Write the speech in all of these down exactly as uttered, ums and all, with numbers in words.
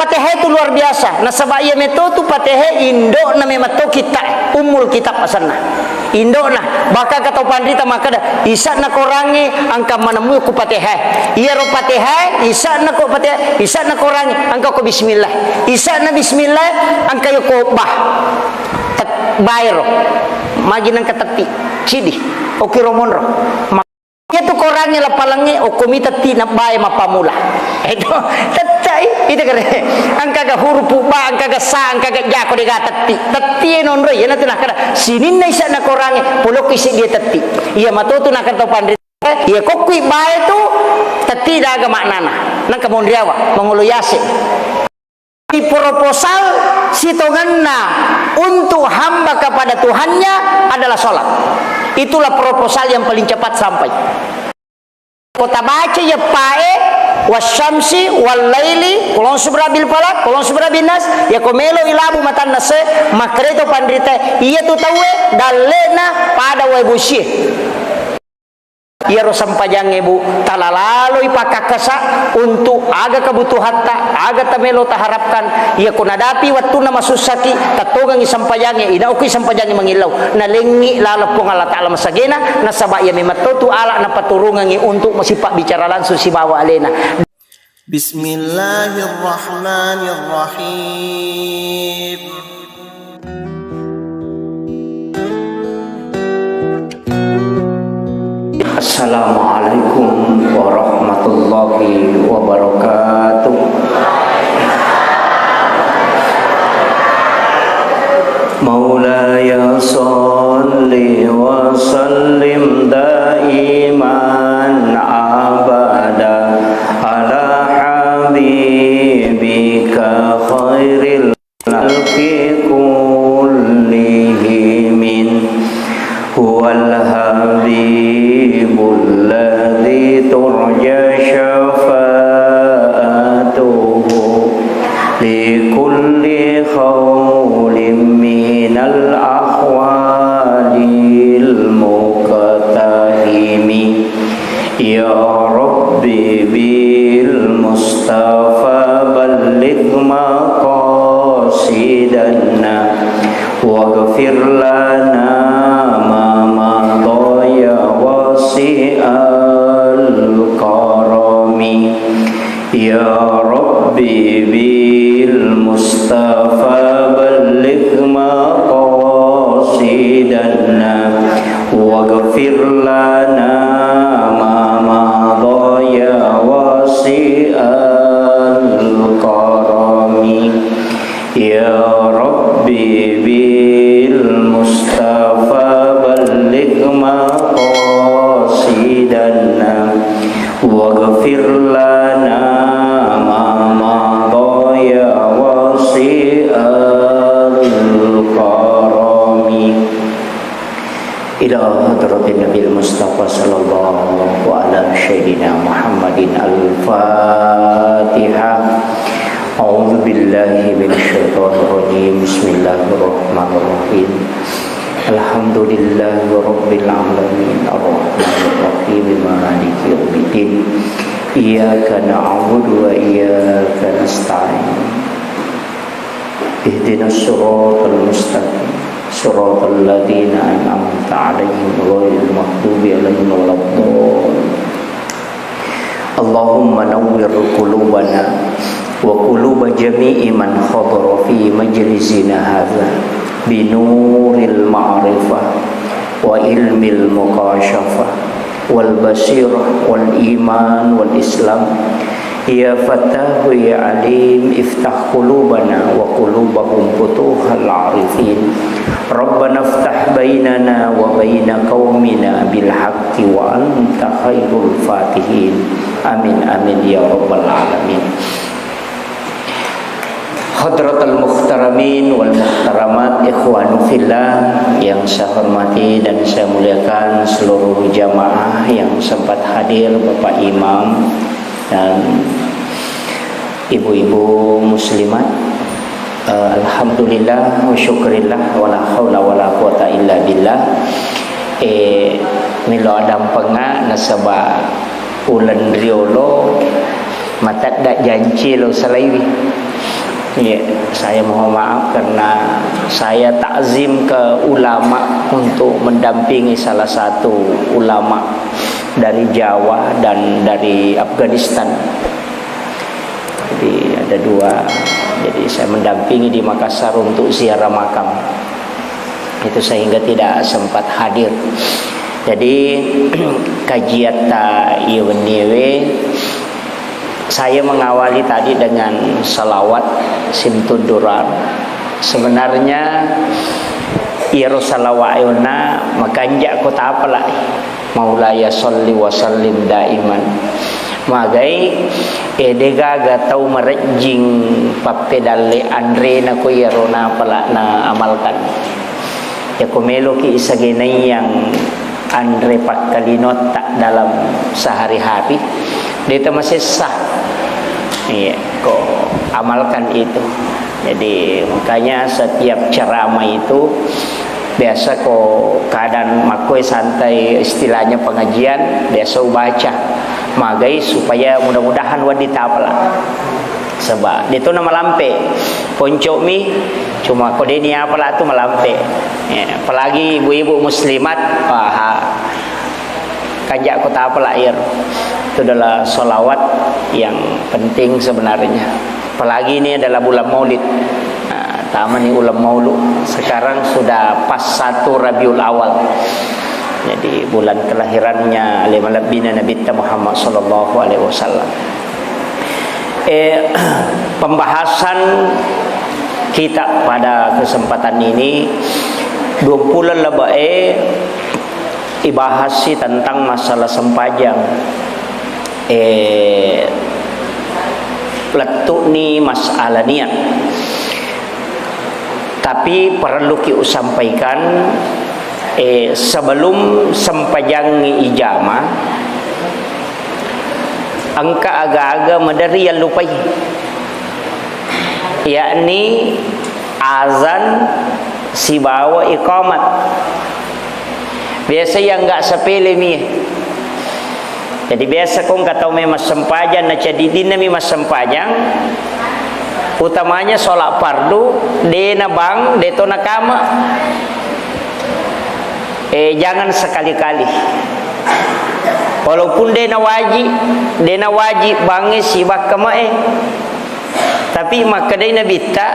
Fatihah itu luar biasa. Nasaba iya metto tu Fatihah indo'na memang to kitta, Ummul Kitab asenna. Indo'na, bahkan kata panrita makkeda, isa'na Korangnge engka manemmu ku Fatihah. Iyaro Fatihah, isa'na ko Fatihah, isa'na Korangnge engka ko bismillah. Isa'na bismillah engka yo ko bah. Tet-, baero. Magi nengka tetti, cidi. Oki romonro. Iyatu Korangnge lappalengnge okko mi tetti nabbae mappammula. Eto, tettai, ita kare. Engkaga hurupu ba, engkaga sa, engkaga jako dega tetti. Tetti e nonroi, iyanatu nakkeda, sininna isa'na Korangnge, polokki seddi e tetti. Iya matotu nakkeda tau panrita, iya kokkui bae tu, tetti daga maknana. Nengka monriawa, mangolo yase. Proposal sitongenna untuk hamba kepada Tuhannya adalah sholat. Itulah proposal yang paling cepat sampai. Ko tabaca iya pae, wasyamsi, wallaili, qul a'udzu birabbil falaq, qul a'udzu birabbin nas, iya ko melo ilabu matanna se, makkereto panrita, iya tu tauwe, dalle'na pada wae bosie. Iyaro sempajangnge, Bu, talalaloi pakkakkasa untuk aga kebutuhatta, aga tamelo taharapkan. Iya ko nadapi wettunna masussaki, tettongengi sempajangnge, inaukui sempajangnge mangillau. Nalengngi laleng Puang Allah Ta'ala masagena, nasaba iya memetto tu ala napaturungengi untuk masipabbicara langsung sibawa alena. Bismillahirrahmanirrahim. Assalamualaikum warahmatullahi wabarakatuh. مولاي صل وسلم دائما أبدا على حبيبك خير الخلق كلهم. هو الحبيب الذي ترجى شفاعته لكل هول من الأهوال المقتحم. يا رب بالمصطفى بلغ مقاصدنا واغفر لنا ما مضى يا واسع الكرم. يا رب بالمصطفى بلغ مقاصدنا واغفر لنا ما مضى يا واسع الكرم. يا رب بالمصطفى بلغ مقاصدنا واغفر لنا ما مضى يا واسع الكرم. إلى حضرة النبي المصطفى صلى الله على سيدنا محمد الفاتحة. أعوذ بالله من الشيطان الرجيم. بسم الله الرحمن الرحيم. الحمد لله رب العالمين. الرحمن الرحيم. مالك يوم الدين. إياك نعبد وإياك نستعين. اهدنا الصراط المستقيم، صراط الذين أنعمت عليهم غير المغضوب عليهم ولا الضالين. اللهم نور قلوبنا وقلوب جميع من حضر في مجلسنا هذا بنور المعرفة وعلم المكاشفة والبصيرة والإيمان والإسلام. يا فتاح يا عليم، افتح قلوبنا وقلوبهم فتوح العارفين. ربنا افتح بيننا وبين قومنا بالحق وأنت خير الفاتحين. آمين، آمين يا رب العالمين. Hadratal muhtaramin wal muhtaramat, ikhwanu fillah yang saya hormati dan saya muliakan, seluruh jamaah yang sempat hadir, Bapak Imam dan ibu-ibu muslimat. Eh, alhamdulillah wa syukurillah, wala haula wala quwata illa billah. Eh, melo adampenga nasaba uleng riolo matedda janci lo salaiwi. Iya, saya mohon maaf karena saya takzim ke ulama untuk mendampingi salah satu ulama dari Jawa dan dari Afghanistan. Jadi ada dua. Jadi saya mendampingi di Makassar untuk ziarah makam. Itu sehingga tidak sempat hadir. Jadi kajiatta iya wenniewe, saya mengawali tadi dengan salawat simtudduran. Sebenarnya iyaro salawat eonna makanja ko tapalai. Maulaya salli wa sallim daiman. Magai, eh, degaga tau marejjing pappedalle anrena ko iyaro napala na amalkan. Yako meloki isagenai yang anre pakkalinotta dalam sehari-hari, deta masessa. Iya, ko amalkan itu. Jadi makanya setiap ceramah itu biasa ko keadaan makkoi santai, istilahnya pengajian, biasa ubaca. Magai supaya mudah-mudahan wedding tapala. Sebab dia tu nama lampe. Poncomi cuma ko deni apala tu malampe. Ya, apalagi ibu-ibu muslimat, wah, kanja ko tapala iyaro. Itu adalah salawat yang penting sebenarnya. Apalagi ini adalah bulan Maulid. Nah, tamani bulan Maulud. Sekarang sudah pas satu Rabiul Awal. Jadi bulan kelahirannya ale malebbina Nabitta Muhammad sallallahu alaihi wasallam. Eh, pembahasan kita pada kesempatan ini dua puluh lebih, eh, ibahas sih tentang masalah sempajang. Eh, lettu'ni masalah niat. Tapi perlu ki usampaikan, eh, sebelum sempajangngi ijama, engka aga-aga maderri yallupai, yakni azan sibawa iqamat. Biasa yang nggak sepele mi. Jadi biasa ko engka tau memang sempajang, na ceddiddinna mi massempajang, utamanya sholat fardu, de na bang, de to na kama. Eh, jangan sekali-kali. Walaupun de na wajib, de na wajib bangnge sibawa kamae. Tapi makkedai Nabitta,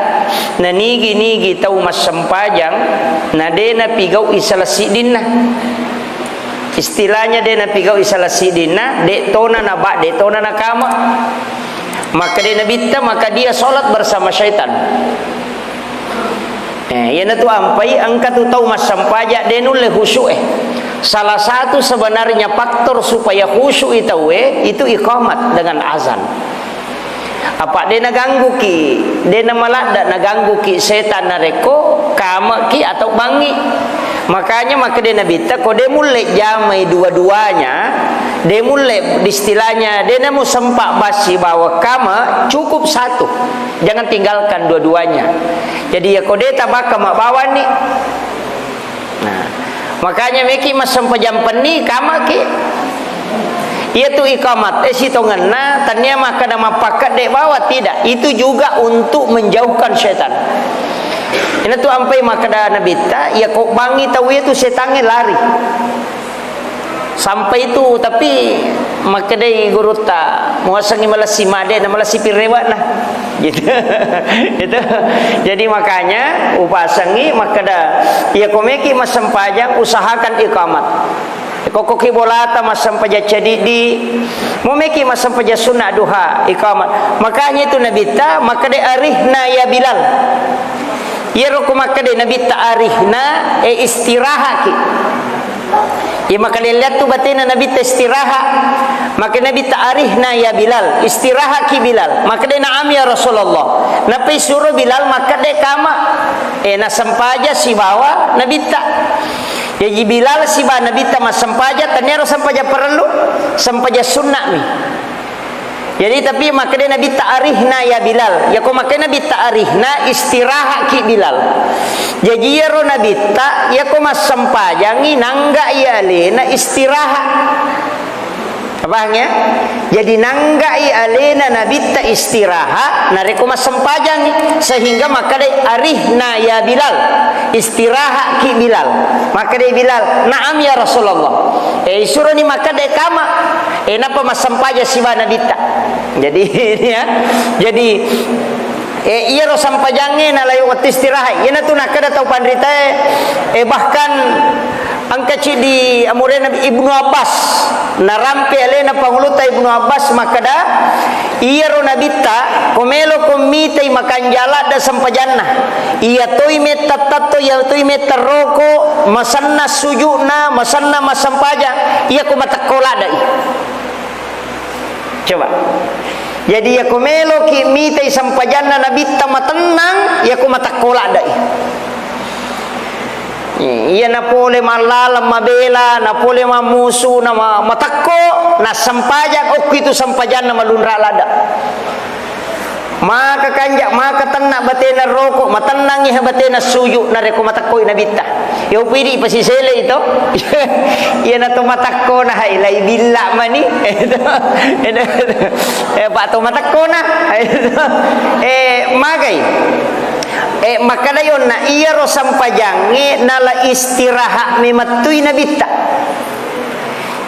na nigi-nigi tau massempajang, na de napigau'i salah siddinna. Istilahnya de napigau'i salah siddinna, de tona naba, de tona nakama. Makkedai Nabitta, maka dia sholat bersama syaitan. Eh, iyanatu ampai engka tu tau massempajang de nulle khusyuk e. Salah satu sebenarnya faktor supaya khusyuk i tau e, itu iqamat dengan azan. Apa de nagangguki, de namaladda nagangguki setan narekko kameki atau bangngi. Makanya makkeda Nabitta, ko de mulle jamai dua-duanya, de mulle istilahnya, de namu sempa bassi bawa kama, cukup satu. Jangan tinggalkan dua-duanya. Jadi ya ko de tabakka mabawani. Nah, makanya meki massempajang penni kamaki. Iyatu iqamat, eh, sitongenna, tania makkeda mappakkedde bawa, tidak. Itu juga untuk menjauhkan setan. Inatu ampai makkeda Nabitta, ya ko bangngi tau itu setangnge lari. Sampai itu, tapi makkedai gurutta, muasengngi malessi made na malessi pirewakna. Gitu. Itu. Jadi makanya upasengngi makkeda, iya ko meki massempajang usahakan iqamat. Kokkoki bolata massempajang cedidi, mo meki massempajang sunna duha iqamat. Makanya itu Nabitta makkeda, arihna ya Bilal. Iyaro ko makkeda Nabitta arihna, e, istirahaki. Iya makkeda lihat tu batena Nabitta istirahat. Maka Nabitta arihna ya Bilal, istirahaki Bilal. Makkeda na'am ya Rasulullah. Napai suro Bilal makkeda kama. E, nasempaja sibawa Nabitta. Jaji Bilal sibawa Nabitta massempaja, taniaro sempaja parellu, sempaja sunnah mi. Jadi, tapi makkeda Nabitta arihna ya Bilal. Yako makkeda Nabitta arihna, istirahaki Bilal. Jaji, iyaro Nabitta, yako massempajangi, nangga iya alena istirahat. Paham ya? Jadi nanggai alena Nabitta istirahat, narekko massempajangi, sehingga makkedai, "Arihna ya Bilal, istirahatki Bilal." Makkedai Bilal, "Na'am ya Rasulullah." Eh, isuroni makkeda, "Kama." Eh, nappa massempajang siba Nabitta. Jadi, ini ya. Jadi, eh, iyaro sempajangnge nalai wettu istirahat. Iyanatu nakkeda tau panritae, eh, bahkan engka ciddi amurena Ibnu Abbas, narampe alena Pangulutta Ibnu Abbas makkeda, iyaro Nabitta, ko meloko mitai makanja ladde sempajanna. Iya toi metta tatto, iya toi metta roko, masenna sujukna, masenna massempajang, iya ko matekko ladde i. Coba. Jadi, iyako meloki mitai sempajanna Nabitta matennang, iyako matekko ladde'i. Iya napole mallaleng mabela, napole mammusu, na ma-, matekko, nassempajang, okki tu sempajanna malunra ladde. Maka kanja, maka tenna batena roko, matennangi ha batena suju, narekko matekkoi Nabitta. Yo pidi pasisele itu. Iya na to matakko na hai lai billa mani. Eh, Pak to matakko na. Eh, magai. Eh, makkada yonna iyaro sampajangnge nala istirahat memettui Nabitta.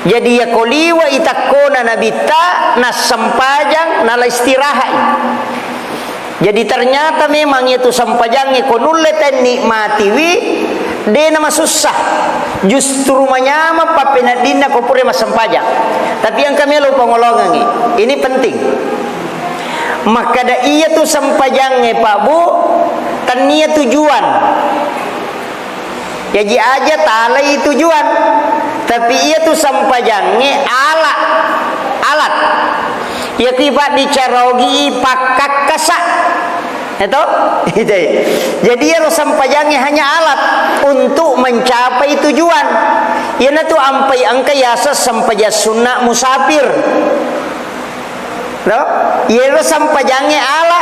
Jadi yako liwai takkona Nabitta, nassempajang, nala istirahat i. Jadi ternyata memang iyatu sempajangnge ko nulle tanikmatiwi, de namasussa. Justru manyameng pappeneddinna ko pura massempajang. Tapi engka melo pangolongengngi. Ini penting. Makkada iyatu sempajangnge, Pak Bu, tennia tujuan. Jaji aja talai tujuan, tapi iyatu sempajangnge ala, alat. Iyaku ipabbicara ogi pakkakkasa. Eto? Jadi iyaro sempajangnge hanya alat untuk mencapai tujuan. Iyanatu ampai engka yaseng sempajang sunna musafir. No? Iyaro sampajangnge ala,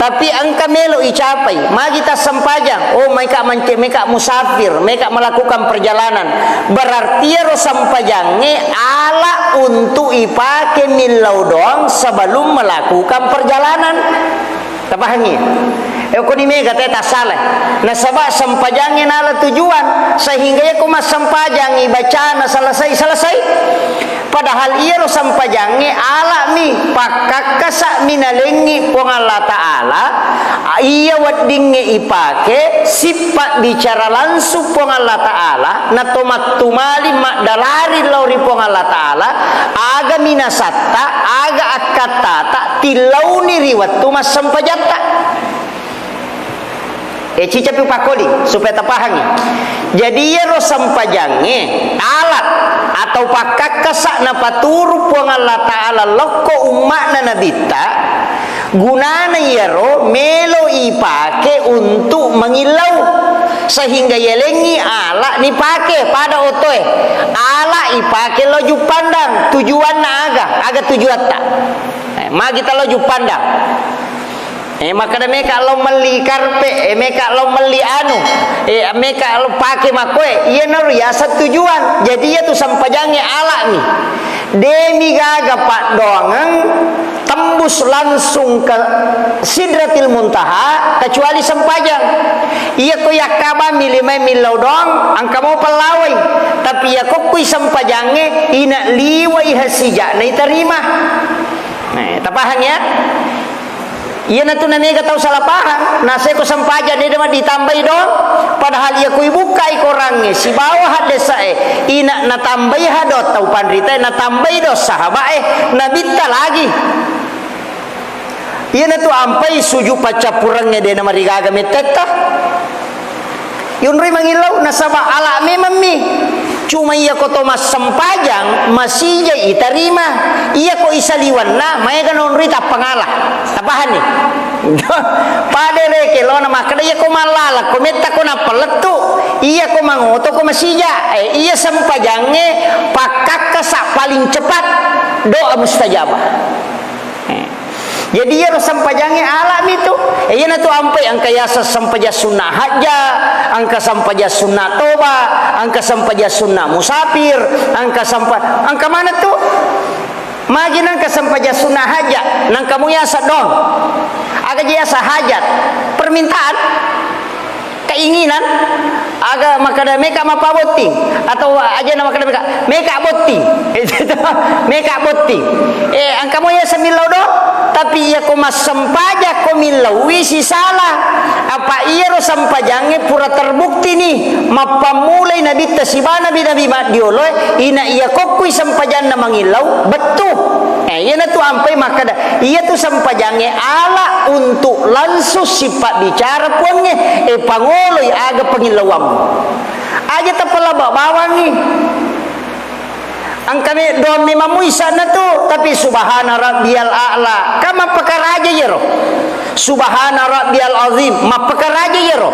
tapi engka melo icapai. Magi tassempajang? Oh, meka mance-, meka musafir, meka melakukan perjalanan. Berarti iyaro sampajangnge ala untuk ipake millau doang sebelum melakukan perjalanan. Tapahangngi? Eh, okoni mega te tassala. Nasaba sempajangnge nala tujuan, sehingga iyako massempajangngi bacana selesai-selesai. Padahal iyaro sempajangnge alami, pakkakkasami nalengngi Puang Allah Ta'ala, iya weddingnge ipake, sippa bicara langsung Puang Allah Ta'ala, nato mattumali maddalari lao ri Puang Allah Ta'ala, aga minasatta, aga akkattata, tillauni ri wettu massempajatta. Eh, cicapi upakkoli supaya tapahangngi. Jadi, iyaro sempajangnge alat atau pakkakkasa napaturu Puang Allah Ta'ala lokko umma'na Nabitta, gunana iyaro melo ipake untuk mangillau, sehingga yalengngi ala nipake pada otoe. Ala ipake lo juppandang, tujuanna aga? Aga tujuatta? Eh, magi talo juppandang. Eh, makkada meka lao melli karpe, eh, meka lao melli anu, eh, meka lao pake makkoe, iyanaro yaseng tujuan. Jadi, iyatu sampajangnge alami. Demi gaga paddoangeng tembus langsung ke Sidratil Muntaha, kecuali sempajang. Iyako yakkabammi limae millau doang, engka mo pellawai. Tapi iyako kui sempajangnge, ina liwai hasija'na itarima. Eh, tapahang ya? Iyanatu namega tau salah pahang, naseko sempajang de ditambai doang, padahal iya kui bukkai korangnge sibawa haddesae, ina natambai ha doang tau panritae, natambai doang sahabae, Nabitta lagi. Iyanatu ampai suju paccappurengnge de namarigaga mettetta. Yonroi mangillau, nasaba ala memammi. Cuma iyako to massempajang, masija itarima. Iyako isaliwanna, maega nonroi tappangala. Tapahanni? Pada rekeng lona makkeda, iyako mallala, ko metta ko nappa lettu. Iyako mangoto ko masija. Eh, iya sempajangnge pakkakkasa paling cepat. Doa mustajabah. Eh. Jadi, iyaro sempajangnge alami tu. Eh, iyanatu ampai engka yaseng sempajang sunna hajja, engka sempajang sunna toba, engka sempajang sunna musafir, engka sempa-, engka mana tu? Magi nengka sempajang sunna hajja, nengka mu yaseng doang. Aga je yaseng hajat? Permintaan? Keinginan, aga makkeda meka mappabotting, atau aja na makkeda meka, meka botting. Meka botting. Eh, engka mo yaseng millau do, tapi iya ko massempajang ko millaui sisala. Apa iyaro sempajangnge pura terbukti ni, mappammulai nabitta siba nabi-nabi maddioloe, ina iya kokkui sempajanna mangillau, bettu. Eh, iyanatu ampai makkeda, iyatu sempajangnge ala untuk langsung sipabbicara Puangnge, eh, pangoloi aga pangillauammu. Aja tapalaba bawangngi. Engka me doang memang muisana tu, tapi subhana rabbiyal a'la. Kan mappakaraja iyaro. Subhana rabbiyal azim, mappakaraja iyaro.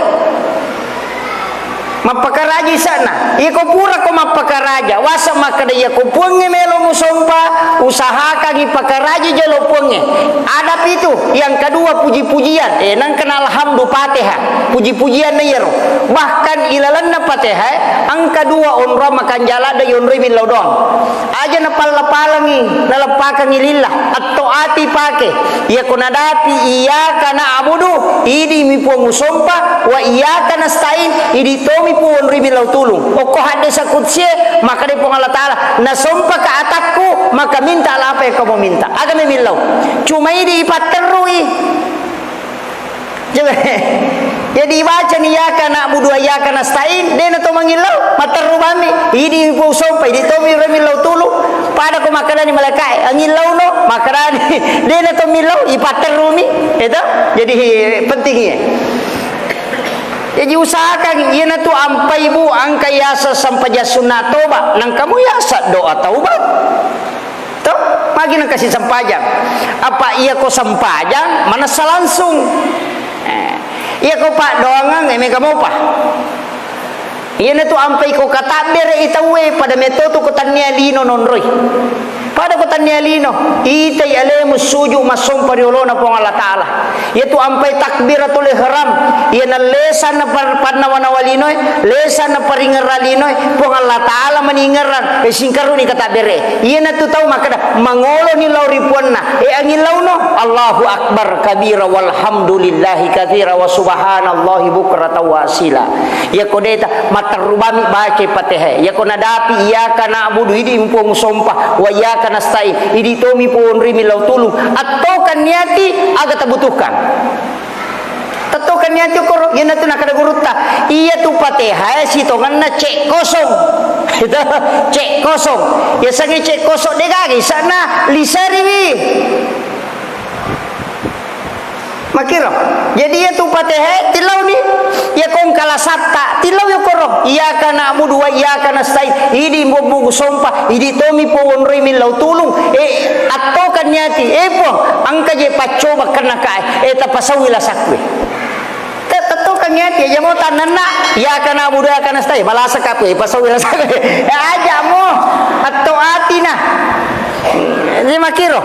Mappakaraja isa'na. Iko pura ko mappakaraja, wasa makkeda iya ko Puangnge melo musompa, usahakangi pakaraja jolo Puangnge. Adapi tu, yang kedua puji-pujian. Eh, nangkana alhamdu Fatihah. Puji-pujian na iyaro. Bahkan ilalenna Fatihah, engka dua onrong makanjala da yonroi millau doang. Aja napalla-palangi, naleppakangi lillah. Atto ati pake. Iyako nadapi iyyaka na'budu, idi mi Puang usompa, wa iyyaka nasta'in, idi tomi Puang onroi millau tulung. Okko haddesa kudsie, makkeda Puang Allah Ta'ala, nasompaka atakku, maka minta apa yang kamu minta. Aga memillau. Cuma idi ipatterrui. Coba. Jadi ibaca ni iyyaka na'budu wa iyyaka nasta'in, de na to mangillau, matterru bammi. Idi mi Puang usompa, idi tomi onroi millau tulung. Pada ko makkedani malaikae, angillauno, makkedani, de na to millau, ipatterrumi, itu. Jadi penting iya. Jadi usahakan, iyanatu ampai bu, engka yaseng sempajang sunna toba, nangkamu yaseng doa taubat. To, magi nangkasi sempajang. Apa iya ko sempajang, manessa langsung. Eh, iya ko paddoangang, eh, mega mopa. Iyanatu ampai ko katabbere i tauwe, pada metto tu ko tannia lino nonroi. Pada ko tannia lino, itai alemu suju massompa ri olona Puang Allah Ta'ala. Iyatu ampai takbiratul ihram, iyana lesanna par-, pannawa-nawa linoe, lesanna paringerra linoe, Puang Allah Ta'ala maningerrang, eh, singkaruni katabbere. Iyanatu tau makkeda, mangoloni lao ri puanna, eh, angillauno, Allahu Akbar kabira walhamdulillahi katsira wa subhanallahi bukratan wa asila. Iyako deta, matterru bami baca Fatihah. Iyako nadapi, iyyaka na'budu, idi mi Puang usompa, wa iyyaka nasta'in, idi tomi Puang onroi millau tulung. Attokan niati aga tabutuhkan. Tettokan niati okoro, iyanatu nakkeda gurutta. Iyatu Fatihah sitongenna cek kosong. Itu, cek kosong. Yasengnge cek kosong degaga isana liseriwi. Makkiro. Jadi iyatu Fatihah tillauni. Iya kongkala satta, tillau yokoro. Iyyaka na'budu wa iyyaka nasta'in. Idi mbobbu sompa, idi tomi Puang onroi millau tulung. Eh, attokan niati. Eh, Puang, engka je paccoba kenna kae. Eh, tapasauwi lasakku. Te-, tettokan niati, aja mo tannanna. Iyyaka na'budu wa iyyaka nasta'in. Malasaka aku, eh, pasauwi lasakku. Eh, aja mo. Atto atina. Ini makkiro.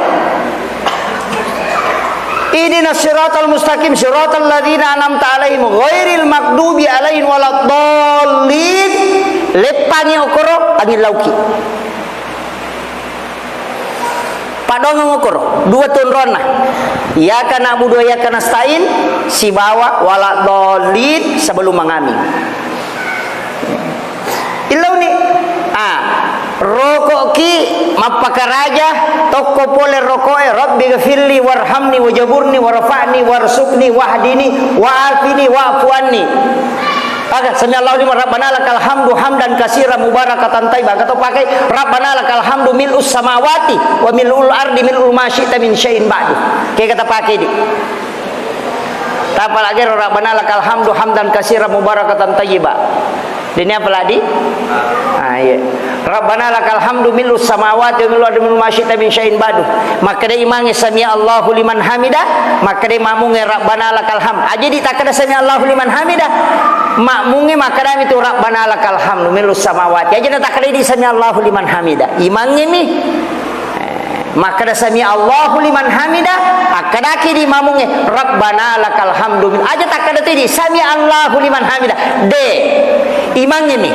Ihdinas siratal mustaqim, siratal ladzina an'amta 'alaihim, ghairil maghdubi 'alaihim waladdallin. Leppangi okoro, angillauki. Padongeng okoro, dua tu onronna. Iyyaka na'budu wa iyyaka nasta'in, sibawa waladdallin sebelum mangami. Illauni. Ah, roko'ki mappakaraja, tokko pole roko'e, "Rabbighfirli warhamni wajaburni warfa'ni warzuqni wahdini wa'afini wa'fu anni." Aga, "Sami'allahu liman, Rabbana lakal hamdu hamdan katsiran mubarakatan thayyiban." Aga to pakai, "Rabbana lakal hamdu mil'us samawati wa mil'ul ardi mil'u ma syi'ta min syai'in ba'du." Kega tapake di. Tapalagi ro, "Rabbana lakal hamdu hamdan katsiran mubarakatan thayyiba." Dini apa lagi? Ah, iya. "Rabbana lakal hamdu mil'us samawati wa mil'ul ardi mil'u ma syi'ta min syai'in ba'du." Makkeda imangnge, "Sami'allahu liman hamida." Makkeda makmungnge, "Rabbana lakal hamd." Aja di takkeda, "Sami'allahu liman hamida." Makmungnge makkedami tu, "Rabbana lakal hamdu mil'us samawati." Aja na takkeda di, "Sami'allahu liman hamida." Imangnge mi. Eh, makkeda, "Sami'allahu liman hamida," Kadaki di makmungnge, "Rabbana lakal hamdu min." Aja takkeda tu di, "Sami Allahu liman hamida." De. Imangnge mi.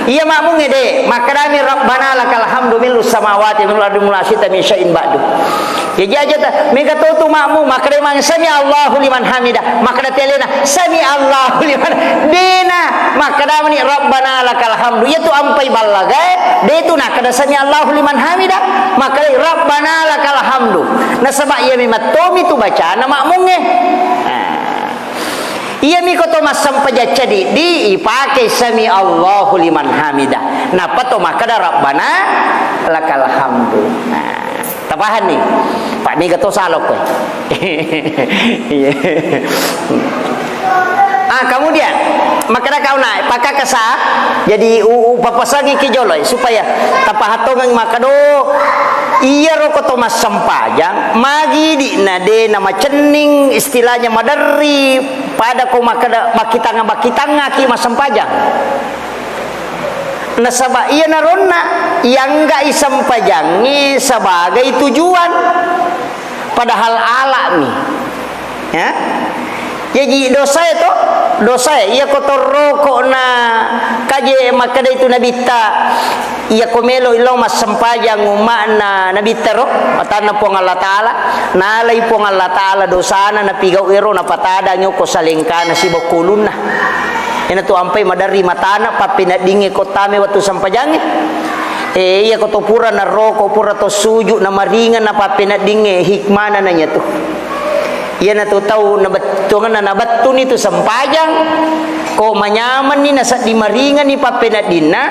Iya makmungnge de. Makkedami, "Rabbana lakal hamdu mil'us samawati mil'ul ardi mil'u ma syi'ta min syai'in ba'du." Jaji aja ta, mega to tu makmung, makkeda imang, "Sami Allahu liman hamida." Makkeda telena, "Sami Allahu liman." Dena, makkeda mani, "Rabbana lakal hamdu." Iya tu ampai ballagae, de tu nakkeda, "Sami Allahu liman hamida." Makkeda, "Rabbana lakal hamdu." Nasaba iya memang tomi tu bacana makmungnge. Nah. Iya mi ko to massempajang cadiddi, ipake sami Allahu liman hamida. Nappa to makkeda Rabbana lakal hamdu. Nah, tapahanni? Pak mega to salok kowe. Iya. Ah, kemudian makkeda kauna, pakakasa, jadi u-, u-, papasangi ki jolo, eh, supaya tapahatongeng makkeda, iyaro ko to massempajang, magidi na de na macenning, istilahnya maderri, pada ko makkeda bakkitangnga-, bakkitangngaki massempajang. Nasaba iyanaronna ianggai sempajangnge sebagai tujuan, padahal alami. Ya. Jaji dosae to, dosae iya ko torroko na kaje makkeda itu nabitta, iya ko melo illau massempajang umma'na nabitta ro, matanna Puang Allah Ta'ala, nalai Puang Allah Ta'ala dosana napigau ero napatadangi okko salengkana sibawa kulunna. Ena tu ampai maderri matana pappeneddingnge ko tame wettu sempajangnge. Eh, iya ko to pura narroko, pura to suju, namaringeng na pappeneddingnge, hikmana nanya tu. Iyanatu tau nabettuangenna nabettuni tu sempajang, ko manyamenni nasedding maringenni pappeneddinna,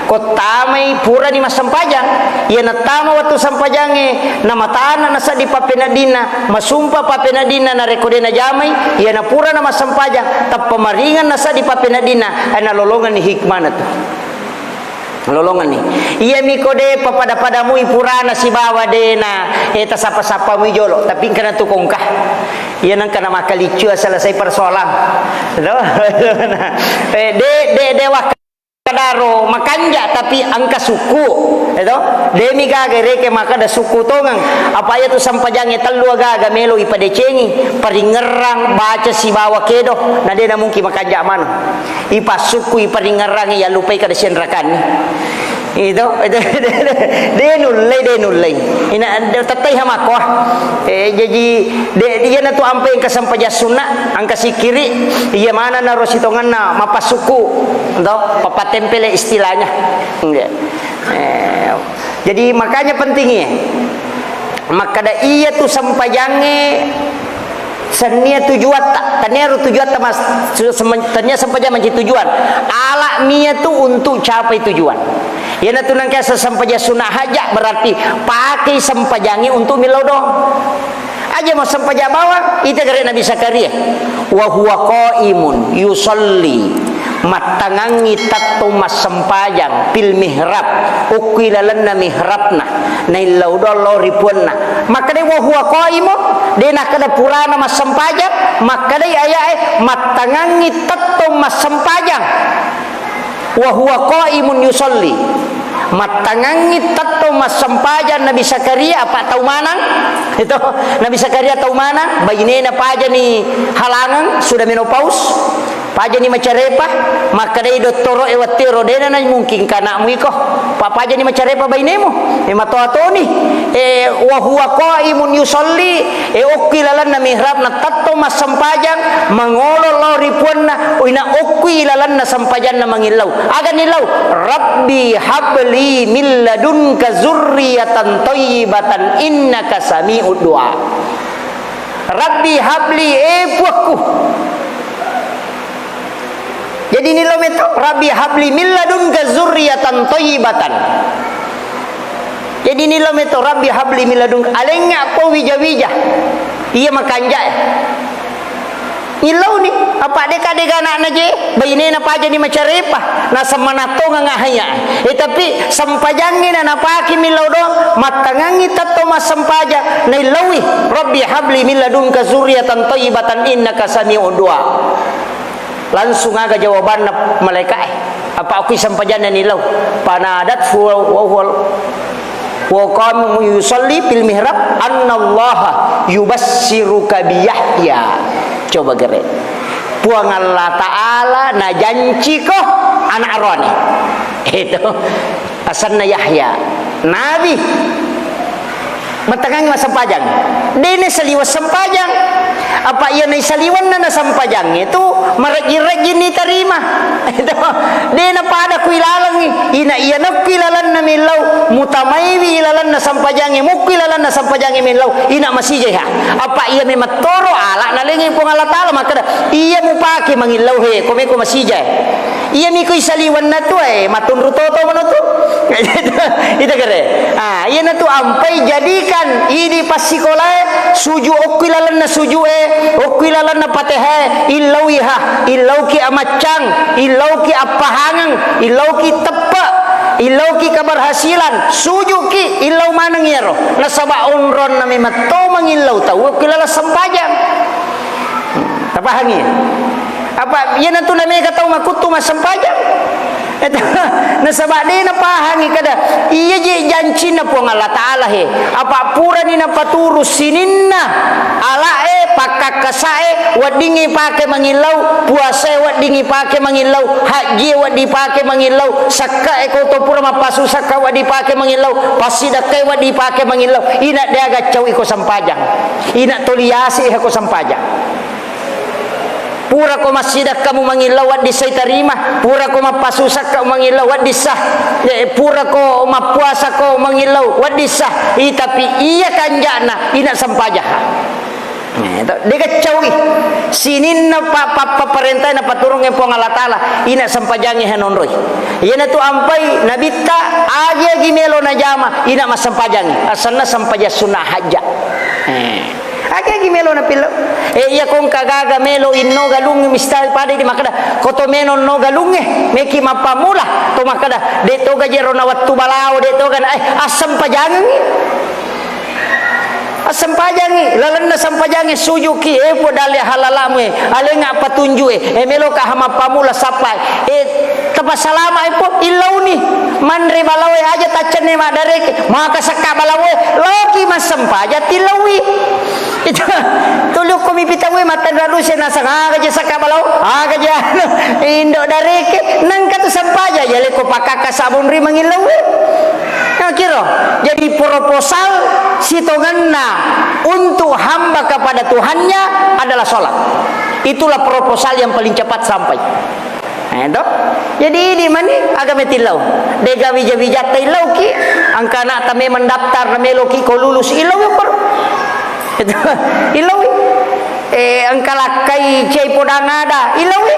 ko tamai purani massempajang. Iya nattama wettu sempajangnge, namatana nasedding pappeneddinna, masumpa pappeneddinna, narekko de najamai, iya napurana massempajang, tappa maringeng nasedding pappeneddinna, eh, nalolongenni hikmana tu. Lolongenni. Iyami ko de papada-padamui purana sibawa dena, eh, tasappa-sappamui jolo, tapi engkana tu kongka. Iya nengka na makkaliccu selesai persoalan. Lo? Eh, de, de, de wakkadaro makanja tapi engka sukku. Eh, to? Demi gaga reke makkada sukku tongeng. Apa iya tu sempajangnge tellu agaga melo ipadecengi, paringerrang, baca sibawa kedo, na de na mungkin makanja mano. Ipassukku, iparingerrangi, yallupai kada sianrakanni. Itu, itu, de nullei, de nullei. Ina, tettai hamakko. Eh, jaji, de, iyana tu ampai engka sempajang sunna, engka sikkiri, iya mana naro sitongenna mapassukku, to, papattempele istilahnya. Iya. Eh, jadi makanya pentingnya. Makkada iya tu sempajangnge sennia tujuatta, tennia ro tujuatta mas-, su-, semen-, tennia sempajang mancaji tujuan. Alak mia tu untuk capai tujuan. Iyanatu nangka sempajang sunat hajat berarti pakai sempajangnge untuk millau doang. Aja mau sempajang bawang, ita gare Nabi Zakaria. Wa huwa qaimun yusalli. Mattangangngi tettong massempajang fil mihrab, okki lalenna mihrabna, naillau doang lao ri puanna. Makkedai wa huwa qaimun, de nakkeda purana massempajang, makkedai ayae mattangangngi tettong massempajang. Wa huwa qaimun yusalli. Mattangangngi tettong massempajang Nabi Zakaria, apa tau manang? Itu, Nabi Zakaria tau manang, bainena pajani halangang, sudah menopause. Pajani macarepa, makkedai dottoro e wettuero, dena na mungkin kanakmu iko. Pa pajani macarepa bainemu. E matoa toni. E wa huwa qaimun yusalli, e okki lalenna mihrabna tettong massempajang, mangolo lao ri puanna, ina okki lalenna sempajanna mangillau. Aga nillau? Rabbi habli min ladunka zurriyatan thayyibatan innaka sami'ud du'a. Rabbi habli, e puakku. Jadi nillau meto, Rabbi habli min ladunka zurriyatan thayyibatan. Jadi nillau meto, Rabbi habli min ladunka, alengnga po wija-wija. Iya makanjae. Nillauni, apa deka-deka anakna je, bainena pajani macarepa, naseng manattongang ahaya. Eh, tapi sempajangnge na napake millau doang, mattangangngi tettong massempajang, naillaui, Rabbi habli min ladunka zurriyatan thayyibatan innaka sami'ud du'a. Langsung aga jawabanna malaika'e. Apa okki sempajanna nillau. Fanadathu wa huwa, Wa qama yusalli fil mihrab, annallaha yubassiruka bi Yahya. Coba gere. Puang Allah Ta'ala najanciko anak roane. Itu. Asanna Yahya. Nabi. Matangangi massempajang. Dene saliweng sempajang. Apa iya naisaliwenna nasempajangnge tu marejjing-rejjing nitarima. Itu. De napada ku ilalengngi. Ina iya nakku ilalenna millau, mutamaiwi ilalenna sempajangnge, mukku ilalenna sempajangnge millau, ina masijai ha. Apa iya memettoro ala nalengi Puang Allah Ta'ala makkeda, iya mupake mangillau he, komeko masijai. Iya miko isaliwenna tu, eh, matunru toto mano tu. Itu kere. Ah, iyanatu ampai jadikan idi passikolae suju okki lalenna sujue, okki lalenna patehae, illauiha, illauki amaccang, illauki appahangeng, illauki teppe, illauki keberhasilan, sujuki, illau maneng iyaro. Nasaba onronna memetto mangillau tau okki laleng sempajang. Tapahangi? Apa iyanatu namega tau makuttu massempajang? Nasaba de napahangi kada iya je jancinna Puang Allah Ta'ala he. Apa purani napaturu sininna ala'e, pakkakkasae, weddingngi pake mangillau, puasae weddingngi pake mangillau, hajjie wedding pake mangillau, sakkae ko to pura mappasu sakka wedding pake mangillau, passidakkae wedding pake mangillau, ina de agaccau iko sempajang. Ina toliase ko sempajang. Purako massidakkamu mangillau, wedding sai tarima. Purako mappasusakka mangillau, wedding sah. Eh, purako mappuasako mangillau, wedding sah. I, tapi iya kanja'na, ina sempajaha. Eh, to, degaccauwi. Sininna pa-, pa-, papparentae napaturungnge Puang Allah Ta'ala, ina sempajangnge hanonroi. Iyanatu ampai nabitta, agi-agi melo najama, ina massempajangngi. Asanna sempajang sunna hajja. Eh. Agi-agi melo napillau. Eh, iya ko engka gaga melo inno galung, misal pada di makkeda, ko to melo no galungnge, meki mappammula, to makkeda, de to gajero na wettu balao, de to gana, eh, assempajangengngi. Assempajangngi, lalenna sempajangnge sujuki, eh, po dalle halalamu, eh, alenga patunju, eh, eh, meloka ha mappammula sappai, eh, Tapasalama e po, illauni. Manre balaoe aja taccenne maddareke, maka sakka balaoe, laoki massempajang tillaui. Itu, tulukku mi pitaue mattanra duse nasang, aga je sakka balao, aga je anu, indo dareke, nengka tu sempajang, ya leko pakakka sabun ri mangillaue. Nah, kiro. Jadi proposal sitongenna untuk hamba kepada Tuhannya adalah sholat. Itulah proposal yang paling cepat sampai. Eh, to? Jadi, idi mani aga metillau. Dega wija-wijatta illauki, angka anakta memang daftar na meloki ko lulus, illau yukkur. Itu, illaui. Eh, angka lakkai cai podang ada, illaui.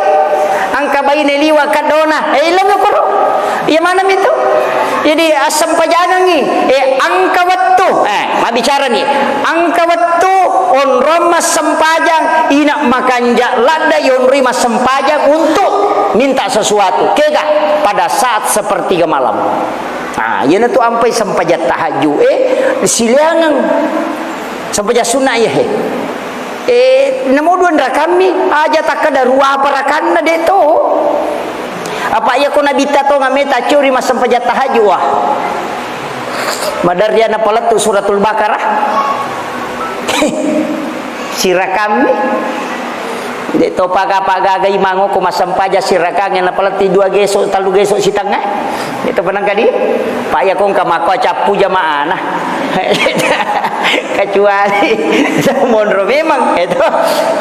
Angka baine liwa kaddona, eh, illau yukkur. Iya maneng itu? Jadi, assempajangengngi, eh, angka wettu, eh, mabbicara ni, angka wettu onrong massempajang, ina makanja ladda yonroi massempajang untuk minta sesuatu. Kega pada saat sepertiga malam. Ah, iyanatu ampai sempajang tahajud, eh, siliangeng. Sempajang sunna iya, he. Eh, namo dua rakammi, aja takkada ruapa rakanna, de to. Apa iya ko nabitta tonga meta curi massempajang tahajud, wah. Madarriana palettu Suratul Baqarah. Sirakammi. De to paga-paga gai mango ko massempajang sirakangnge napaletti dua geso, tellu geso sitengnga. Itu penang kadi. Pak ya kongka mako cappu jamaana. Kecuali monro memang itu.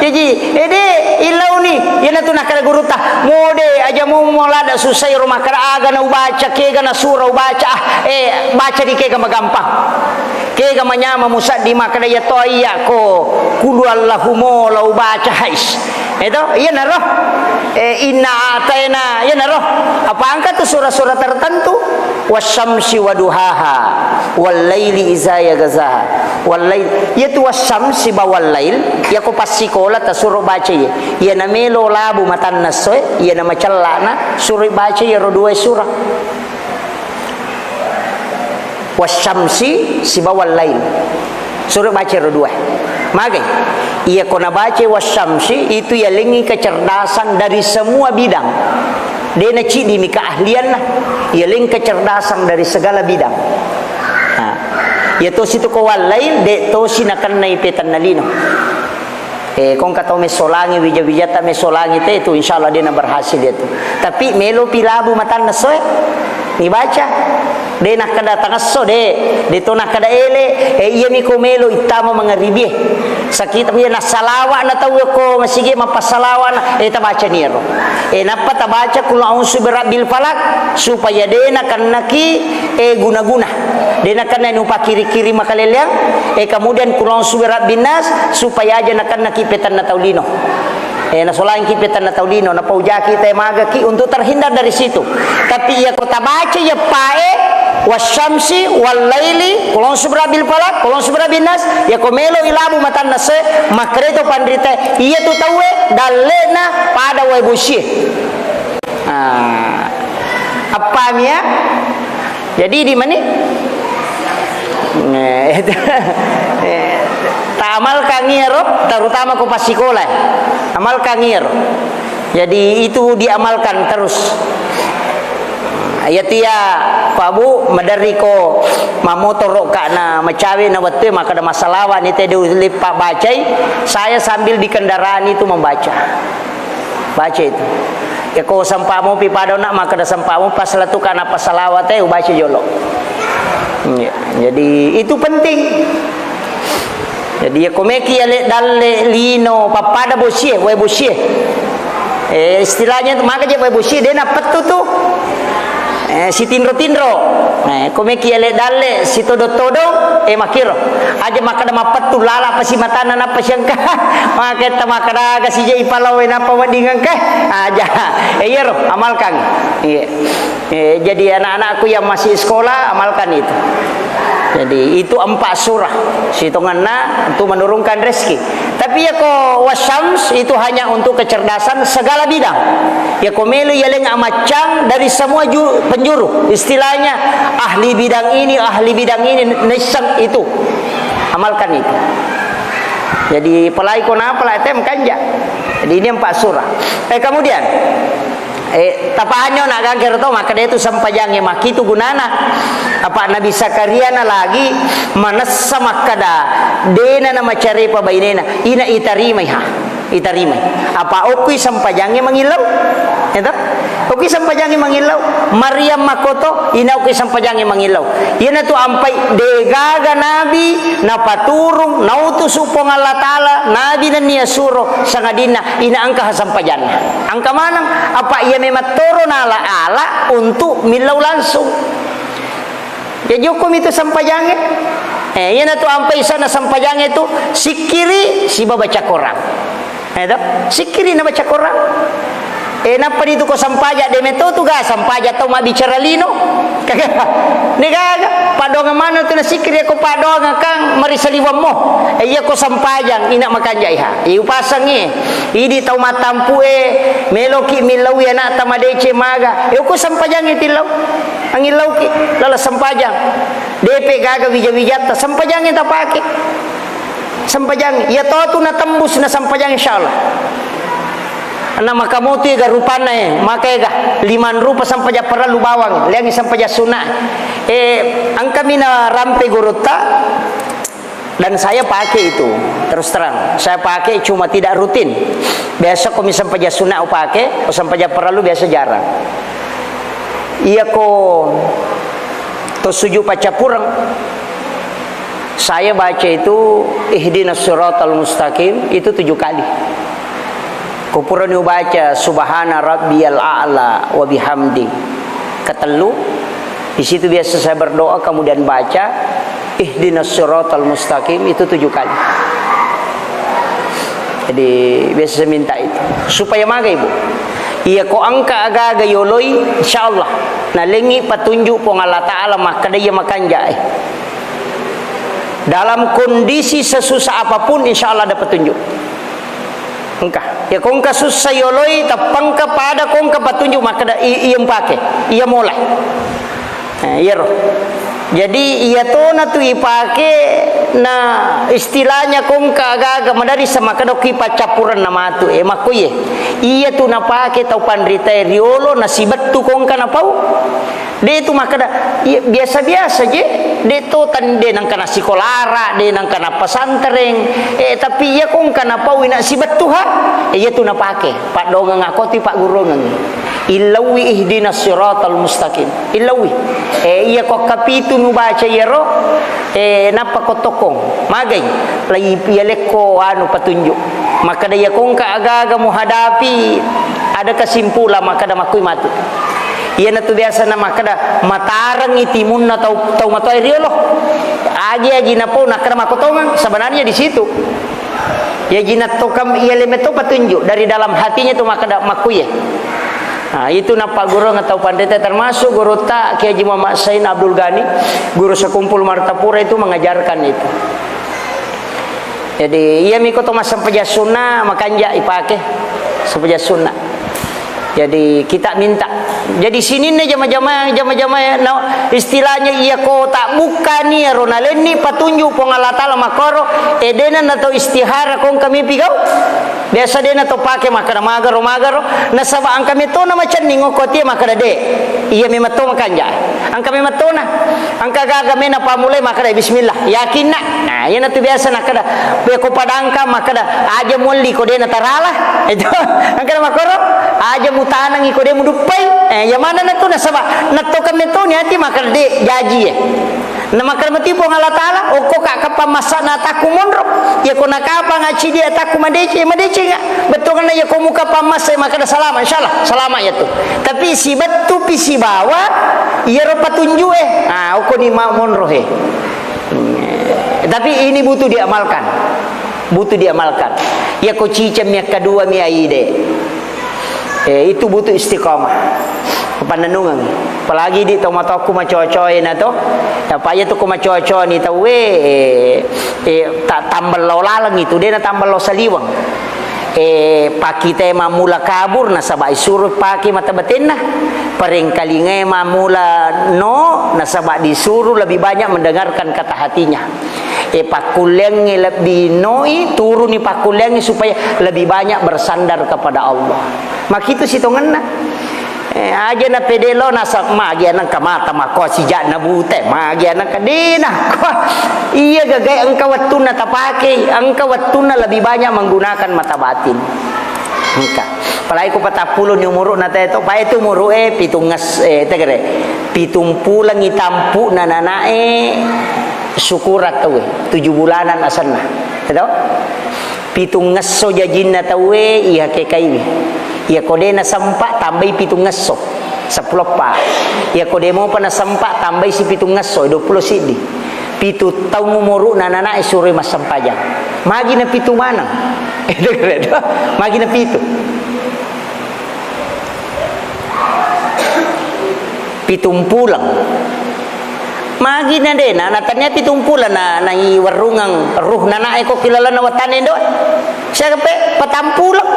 Jadi, ede illauni, iyanatu nakkada gurutta, mode aja mu molada susai ro makkada aga na ubaca, kega na sura ubaca, ah, eh, baca di kega magampang. Kega manyama musaddi makkada ya to iya ko kulu Allahu mola ubaca hais. Itu, iyanaro. Eh, inna ataina, iyanaro. Apa angka tu sura-sura tertentu? Wasyamsi waduhaha, wallaili iza yagazaha. Wallail, iyatu wasyamsi ba wallail, iyako passikola tasuro baca iye. Iyana melo labu matanna essoe, iyana macellana, suroi baca iyaro dua sura. Wasyamsi sibawa lail. Suro baca ro dua. Magai? Iya ko nabaca wasyamsi, itu yalengi kecerdasan dari semua bidang. Dena cidi mi keahlianna, yaleng kecerdasan dari segala bidang. Nah, Iya tosi tu ko wallail, de' tosi nakennai petanna lino. Eh, kongka tau messolangi, wija-wijata messolangi te tu, insya Allah de' na berhasil iya tu. Tapi melopi labu matanna essoe, nibaca. De' nakkeda tangesso, de', de' to nakkeda ele, eh, iyami ko melo ittama mangaribie. Sakita iya nassalawa na tau ko masigi mappassalawa na, eh, tabaca ni ero. Eh, nappa tabaca qul a'udzu birabbil falaq supaya de' nakennaki, eh, guna-guna. De' nakenna nupakiri-kiri makaleleang, eh, kemudian qul a'udzu birabbin nas, supaya aja nakennaki petanna tau lino. Eh, nasolangki petanna tau lino, napaujaki te magaki untuk terhindar dari situ. Tapi iya ko tabaca iya pae, wasyamsi, wallaili, qul a'udzu birabbil falaq, qul a'udzu birabbin nas, iya ko melo ilabu matanna se, makkereto panrita, iya tu tauwe, dallena pada wae bosie. Ah, appami ya? Jadi di mani? Eh, itu, eh, ta amalkan iyaro, terutama ko passikola. Amalkan iyaro. Jadi itu diamalkan terus. Iya tia, Pak Bu, maderri ko mamotoro ka na macawe na wettue, maka ada masalah wa ni te dulu lipat bacai. Saya sambil di kendaraan itu membaca. Baca itu. Ya, ko sempa mopi pada nak, maka ada sempa mopi pas letuka napa salawat, eh, ubaca jolo. Ya, jadi itu penting. Jadi, ya, komeki ya le dalle lino, pappada bosie, wae bosie. Eh, istilahnya itu, maka je wae bosie, de' napettu tu. Eh, sitinro-tinro. Eh, komeki ya le dalle, sitodo-todo, eh, makiro. Aja makkeda mappettu lala pasi matana nappa siangka. Maketta makkeda aga sije ipalawe nappa wedding engka. Aja. Eh, iyaro, amalkan. Iya. Eh, jadi anak-anakku yang masih sekolah, amalkan itu. Jadi, itu empat surah. Sitonganna untuk menurunkan rezeki. Tapi ya ko wasyams itu hanya untuk kecerdasan segala bidang. Ya ko melo ya leng amaccang dari semua ju-, penjuru. Istilahnya ahli bidang ini, ahli bidang ini, nisseng itu. Amalkan itu. Jadi, pelai ko na, pelai tem kanja. Jadi, ini empat surah. Eh, kemudian, eh, tapahanyo nak gangkero to, maka dia itu sempajangnge makitu gunana. Apa Nabi Zakaria na lagi manessa makkada, dena na macarepa bainena, ina itarimai ha. Itarimai. Apa okui sempajangnge mangillau? Itu? Okui sempajangnge mangillau. Maryam makkoto, ina okui sempajangnge mangillau. Iyana tu ampai degaga nabi napaturung, nautusu Puang Allah Ta'ala, nabi nennia suro, sangadinna ina engka sempajanna. Engka maneng, apa iya memang toro nala ala untuk millau langsung. Ya, jokkomi tu sempajangnge. Eh, iyana tu ampai sana sempajangnge tu, sikkiri siba baca Quran. Eh, to? Sikkiri na baca Quran. Eh, nappa ditu ko sempaja, de meto tu ga sempaja tau mabbicara lino. Degaga, paddoangeng maneng tu na sikkiri ko paddoangeng kan mari saliwammo. Eh, iya ko sempajang, ina makanjai ha. Eh, upasangngi. Idi tau mattampu e, meloki millau anakta madeceng maga. Eh, ko sempajangngi tillau. Angillauki lala sempajang. Depe gaga wija-wijatta, sempajangnge tapake. Sempajang, iya to tu natembus na sempajang, insyaallah. Na maka motu ega rupanna e, maka ega limang rupa sempajang parellu bawang, liangi sempajang sunna. Eh, engkami na rampe gurutta, dan saya pakai itu, terus terang. Saya pakai cuma tidak rutin. Biasa ko mi sempajang sunna upake, ko sempajang parellu biasa jarang. Iya ko to sujud paccappureng, saya baca itu ihdinas siratal mustaqim itu tujuh kali. Ko purani ubaca subhana rabbiyal a'la wa bihamdi ketellu, di situ biasa saya berdoa, kemudian baca ihdinas siratal mustaqim itu tujuh kali. Jadi biasa saya minta itu supaya maga ibu. Iya ko engka aga-aga yoloi, insyaallah nalengi patunjuk Puang Allah Ta'ala makkeda iya makanjai. Dalam kondisi sesusah apapun, insyaallah ada petunjuk. Engka. Ya ko engka sussa yoloi, tappengka pada ko engka patunjuk makkeda i-, iya mpake, iya mola. Eh, iyaro. Jadi, iya tona tu ipake, na istilahnya ko engka aga-aga madari samakkeda ki paccappurenna matu, eh, makkoye. Iya tu napake tau panritae riolo, nasibettu ko engka napau. De tu makkeda, iya, biasa-biasa je. De' to tan-, de' nengka nassikolara, de' nengka nappasantreng, eh, tapi iya ko engka napaui na sibettuha, eh, iya tu napake. Paddongeng ako tu paggurungeng. Illaui ihdinas siratal mustaqim. Illaui. Eh, iya ko kapitu nubaca iyaro, eh, nappa ko tokkong. Magai, lai iya lekko anu patunjuk. Makkeda iya ko engka aga-aga muhadapi, ada kesimpulan, makkeda makkui matu. Iyanatu biasa na makkeda, "Matarengngi timunna tau, tau matoa riolo." Agi-agi napau nakkeda makkotongeng, sebenarnya di situ. Iya jinattokam, iya lemeto patunjuk dari dalam hatinya tu makkeda makkuye. Nah, itu nappagurung atau pandeta, termasuk gurutta Kiai Haji Muhammad Sain Abdul Ghani, guru sekumpul Martapura itu mengajarkan itu. Jadi, iya miko to massempajang sunna, makanja ipake sempajang sunna. Jadi, kita minta. Jadi, sininna jama-jama, jama-jama, no, istilahnya iya ko tak buka ni ro nalenni patunjuk Puang Allah Taala makoro, eh, dena na to istihara kong kami pigau. Biasa dena to pake makkeda magaro, magaro. Nasaba engka metona macenning okko tie makkeda de. Iya memang to makanja. Engka memang tona. Engka gaga mena pamulai makkeda bismillah. Yakinna. Nah, iyanatu biasa nakkeda, be ko padangka makkeda, "Aja mualli ko de natarala." Itu. Engka makkoro, "Aja mutanangi ko de muduppai." Eh, iya manenna tu nasaba nattoka metoni ati makkeda de jaji e. Na makkeda mati Puang Allah Taala, "Okko ka kapang massana atakku monro. Iya ko nakapang acidi atakku madeceng, madecenga." Bettuanna iya ko muka pammassa makkeda salama, insyaallah salama iya tu. Tapi sibettu pi sibawa iyaro patunjuk e. Ah, okko ni ma monro he. Hmm. Tapi ini butuh diamalkan. Butuh diamalkan. Iya ko ciceng mi akkadua mi aide. Eh, itu butuh istiqamah. Pannennungeng. Apalagi di tomatoakku macocoe na to. Apa iya tu ko macoco ni tauwe, eh, eh, ta-, tambello laleng itu, dena tambello saliweng. Eh, pakite mammula kabur nasaba isuro pake mata batenna. Parengkalingae mammula no nasaba disuru lebih banyak mendengarkan kata hatinya. Eh, pakkulleangnge lebbi noi, turuni pakkulleangnge supaya lebih banyak bersandar kepada Allah. Makitu sitongenna. Eh, aja na pede lo nasa magi anang kamata mako sijak na bute, magi anang kadena. Iya gagai engka wettunna tapake, engka wettunna lebih banyak menggunakan mata batin. Engka. Apalagi ko patappulo ni umuru na teto, pae tu umuru e pitung nges-, eh, tegere. Pitung pulang itampu na nanae syukurat tauwe, tujuh bulanan asenna. Eto? Pitung ngesso jajinna tauwe, iya kekaiwi. Iya ko de nasempa, tambai pitung ngesso, seppulo eppa. Iya ko de mopa nasempa, tambai si pitung ngesso, dua puluh siddi. Pitu taung umuru'na nanae suroi massempajang. Magi na pitu maneng. Magi na pitu. Pitung pulang. Magi na dena, na tania pitung pulang na, na iwerrungeng ruh nanae ko kilalenna wattana indo. Siaga pe? Patang pulang.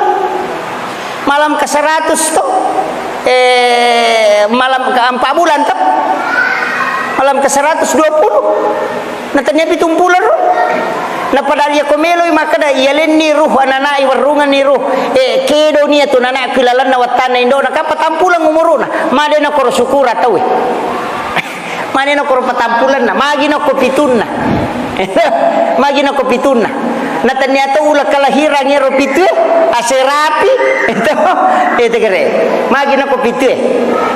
Malam ke seratus to. Eh, malam ke empat bulan to. Malam ke seratus dua puluh. Na tania pitung pulang ruh. Na padahal iya ko meloi makkeda, iya lenni ruh, anana'i werrungenni ruh. Eh, kedo nia tu nana ku lalenna wattanna indona, ka patang pulang umuruna. Madena koro syukura tauwe. Manena koro patampulenna, magi nokko pitunna. Magi nokko pitunna. Na tania to uleng kalahiran ero pitue, aserapi. Itu, itu kere. Magi nokko pitue.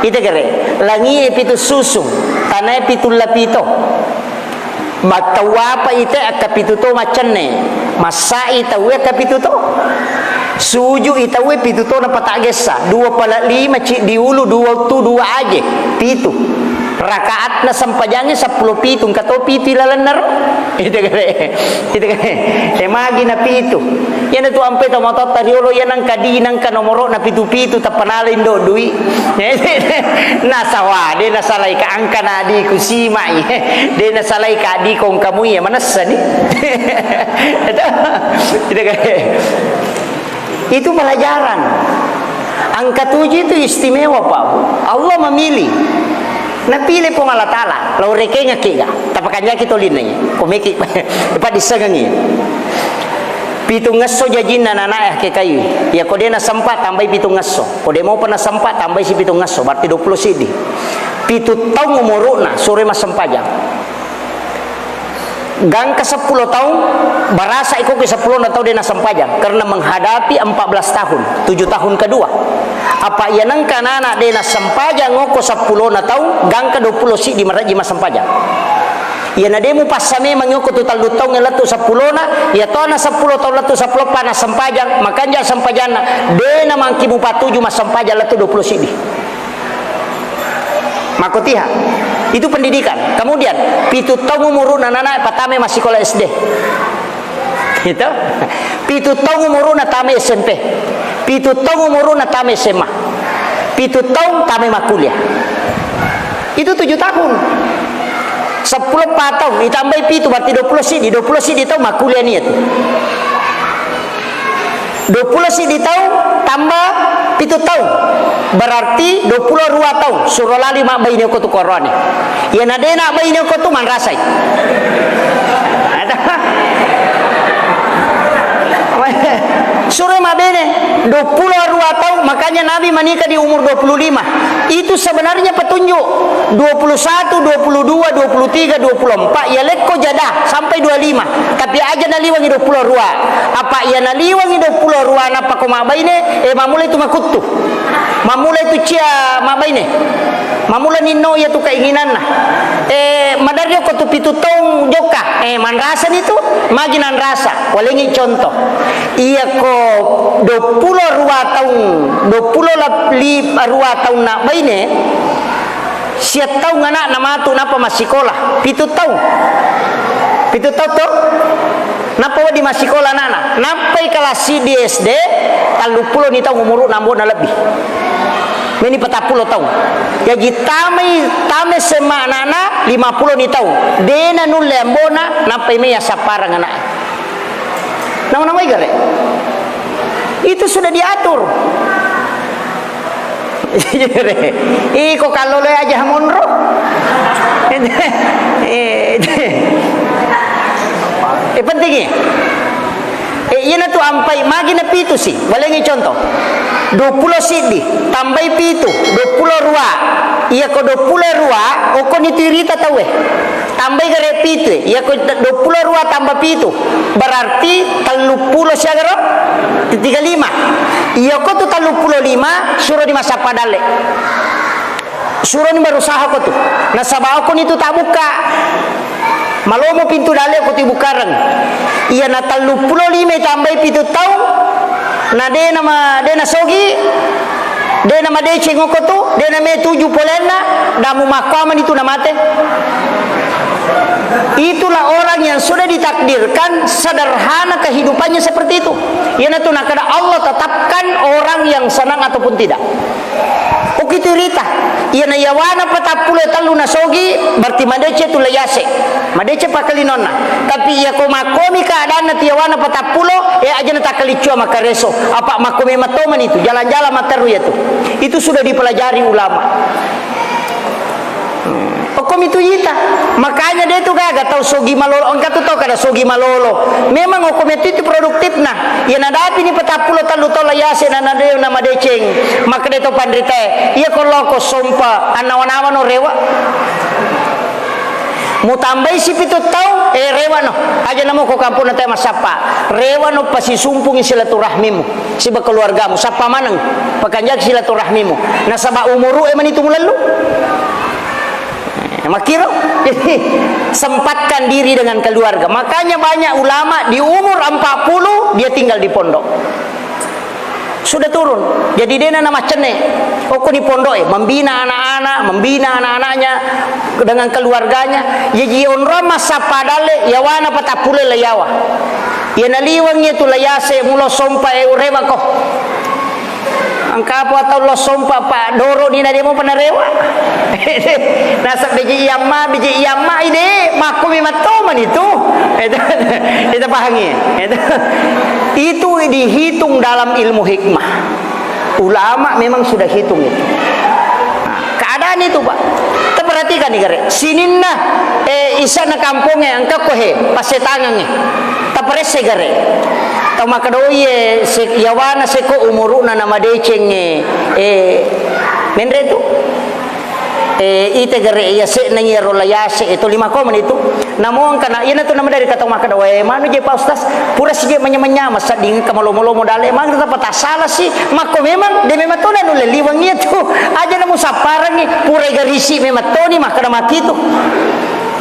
Itu kere. Langie pitu susung, tanae pitu lapito. Mattau apa ite akka pitu to maccenne. Massai tauwe akka pitu to. Suju i tauwe pitu to na pata gessa. Dua pala lima ci diulu, dua tu, dua aje. Pitu. Rakaatna sempajangnge seppulo pitu, engka to pitu ilalenna ro. Itu kare. Itu kare. E magi na pitu. Iyana tu ampe to matotta riolo iya nangka di, nangka nomoro na pitu-pitu tappa nala indo dui. Nasawa, de nasalai ka angka na di ku simai. De nasalai ka di kong kamu iya manessa ni. Itu kare. Itu pelajaran. Angka tujuh itu istimewa, Pak Bu. Allah memilih. Napile Puang Allah Taala, lao rekengekki ga. Tapakanjaki tolinna iya. Komeki, padissengengi. Pitungngesso jajinna nanae ke kai. Ya ko de nasempa tambai pitungngesso. Ko de mopa nasempa tambai si pitungngesso, berarti dua puluh siddi. Pitu taung umuru'na, sure massempajang. Gangka seppulo taung, barasa iko ke seppulo na taung de' nasempajang karena menghadapi empat belas tahun, tujuh tahun kedua. Apa iya nengka anak-anak de' nasempajang oko seppulo na taung, gangka dua pulo siddi marajji massempajang. Iya na de' mupassa memang oko tu tellu taung lettu seppulo na, iya to na seppulo taung lettu seppulo pa nasempajang, makanja sempajanna, de' namangki mupatuju massempajang lettu dua pulo siddi. Makkotiha. Itu pendidikan. Kemudian, pitu taung umuru'na nana patame massikola S D. Itu. Pitu taung umuru'na tame S M P. Pitu taung umuru'na tame S M A. Pitu taung tame makkuliah. Itu tujuh tahun. Seppulo pa taung, ditambai pitu, berarti dua pulo siddi. Dua pulo siddi taung makkuliah nia tu. Dua pulo siddi taung tambah pitu taung, berarti dua pulo rua taung, suro lali mabbaine oko tu koroane. Iya na de' nabbaine oko tu manrasai. Suro mabbaine, dua pulo rua taung, makanya Nabi menikah di umur dua puluh lima. Itu sebenarnya petunjuk. Dua puluh satu, dua puluh dua, dua puluh tiga, dua puluh empat, iya lekko jada sampai dua lima. Tapi aja naliwangi dua pulo rua. Apa iya naliwangi dua pulo rua nappa ko mabbaine, eh, mammulai tu makuttu. Mammulai tu cia mabbaine. Mammula ninno iya tu keinginanna. Eh, maderri ko tu pitu taung jokka. Eh, manrasani tu, magi nanrasa. Walengi contoh. Iya ko dua pulo rua taung, dua pulo lap-, li-, rua taung nabbaine, Siattaung ana'na matu nappa massikola, pitu taung. Pitu taung to? Nappa wedding massikola ana'na. Nappai kelas siddi S D, telluppulo ni taung umuru'na, ambo'na lebbi. Meni patappulo taung. Jaji tamai, tama S M A ana'na, lima pulo ni taung. De' nanulle ambo'na, nappai mai assapparang ana'e. Nawa-nawai gare. Itu sudah diatur. Iko kallolo aja monro. Eh, eh, penting ya. Eh, iyana tu ampai magi na pitu si. Walengi contoh. Dua pulo siddi, tambai pitu, dua pulo rua. Iya ko dua pulo rua, okko ni tu irita tauwe. Tambai gare pitu, iya ko dua pulo rua tambah pitu, berarti telluppulo siagaro? Tiga lima. Iya ko tu telluppulo lima, suro di massappa dalle. Suro ni berusaha ko tu. Nasaba okko ni tu tabukka. Malomo pintu dalle ko tu bukareng. Iya na telluppulo lima tambai pitu taung, na de' nama, de' nasogi, de' namadeceng oko tu, de' name tuju polenna, damu makkuamani tu namate. Itulah orang yang sudah ditakdirkan sederhana kehidupannya seperti itu. Iyana tu nakada Allah tetapkan orang yang senang ataupun tidak. Oki tu rita, iyana yawana patappulo tellu nasogi, berarti madeceng tu layase. Madeceng pakkalinonna. Tapi iya ko makkomi keadaanna tu yawana patappulo, eh, aja na takkalicua makkareso. Apa makkomi matomani tu, jalan-jalan matteru ya tu. Itu sudah dipelajari ulama. Okkomi tu ita. Makanya de' tu gaga tau sogi malolo. Engka tu tau kada sogi malolo. Memang okkomi tu itu produktifna. Iya nadapi ni patappulo tellu taung layase na nade' namadeceng. Makkeda to panritae. Iya ko loko sompa annawa-nawa no rewa. Mutambai si pitu taung, eh, rewa no. Aja namo ko kampung na te massappa. Rewa no pasisumpungi silaturahmimu. Siba keluargamu, sappa maneng, pakanjaki silaturahmimu. Nasaba umuru'e mani tu mulellu. Eh, makkiro. Jadi, sempatkan diri dengan keluarga. Makanya banyak ulama di umur empat puluh dia tinggal di pondok. Sudah turun. Jadi, de' na namaccenne. Okko ni pondok e, membina anak-anak, membina anak-anaknya dengan keluarganya. Jaji onrong massappa dalle, yawana patappulo la yawa. Iya naliweng iya tu layase mulo sompa e urewa ko. Engka apa tau lo sompa pa doro ni na de' mo panarewa. Nasab beji iyamma, beji iyamma ide, makku mi mattomani tu. Itu, itu pahangi. Itu, itu dihitung dalam ilmu hikmah. Ulama memang sudah hitung itu. Nah, keadaan itu, Pak. Kita perhatikan nih, gare. Sininna, eh, isana kampongnge, engka ko he, pasetangangnge. Taparessai gare. Tau makkedoi, eh, se-, yawana seko umuru'na namadeceng, eh, eh, menre tu. Eh, ite gare, iya se'na iyaro layase, eh, to lima komani tu. Namo engkana, iyanatu nama dari kata makkeda, "Wae, manu je, Pak Ustaz, pura si je manyameng-nyameng, sedding engka malomo-lomo dale, mangga tapa tasala si, makko memang, de memang tona nulle liweng iya tu, aja namu sapparengi, pura garisi memang toni makkeda maki tu."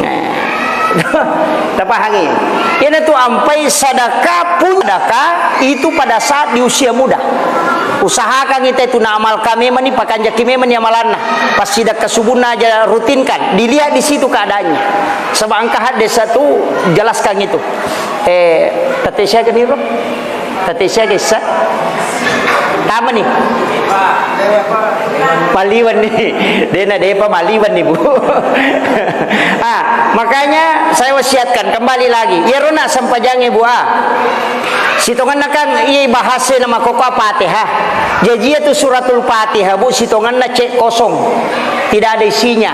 Eh. Tapahangi? Iyanatu ampai sadaka pun, sadaka itu pada saat di usia muda. Usahakan kita itu naamalkan memang ni, pakanjaki memang ni amalanna. Pas sidakka subunna aja rutinkan, dilihat di situ keadaannya. Sebab engka hadis satu jelaskan itu. Eh, tette siaga niro? Tette siaga issa? Tama ni? Maliwan ni. Dena depa maliwan ni, Bu. Ah, makanya saya wasiatkan kembali lagi. Iyaro na sempajangnge, Bu, ah. Sitongenna kan iya bahasa nama koko Fatihah. Jaji itu suratul Fatihah, Bu, sitongenna cek kosong. Tidak ada isinya.